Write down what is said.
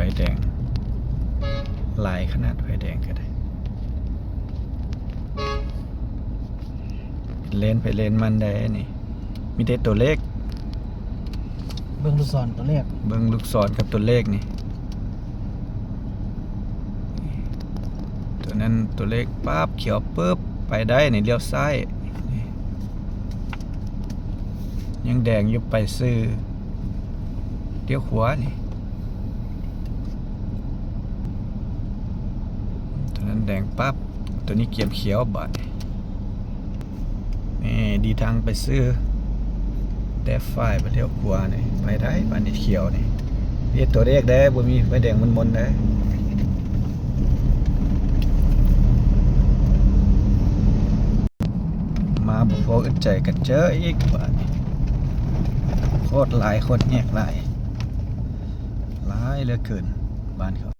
ໄຟແດງ ຫຼາຍຂະໜາດ ໄຟແດງກໍໄດ້ ເປັນເລນໃຜເລນມັນໄດ້ນີ້ ມີແຕ່ຕົວເລກ ເບິ່ງລູກສອນຕົວເລກ ເບິ່ງລູກສອນກັບຕົວເລກນີ້ ຕົວນັ້ນຕົວເລກ ປັບ ຂຽວ ປຶບ ໄປໄດ້ນີ້ ລ້ຽວຊ້າຍນີ້ ຍັງແດງຢູ່ ໄປຊື່ ລ້ຽວຂວານີ້ ຕົວນັ້ນແດງປັບ ຕົວນີ້ກຽມຂຽວບາດນີ້ ນີ້ດີທາງໄປຊື່ ແດບຝ້າຍ ໄປລ້ຽວຂວານີ້ ໄປໄດ້ບາດນີ້ ຂຽວນີ້ ເຮັດຕົວເລກໄດ້ ບໍ່ມີໄຟແດງມົນໆໄດ້ ມາບໍ່ພໍອຶດໃຈກໍເຈີອີກບາດນີ້ ໂຄດຫຼາຍ ໂຄດແຍກຫຼາຍ ຫຼາຍເຫຼືອເກີນ ບ້ານເຂົາ.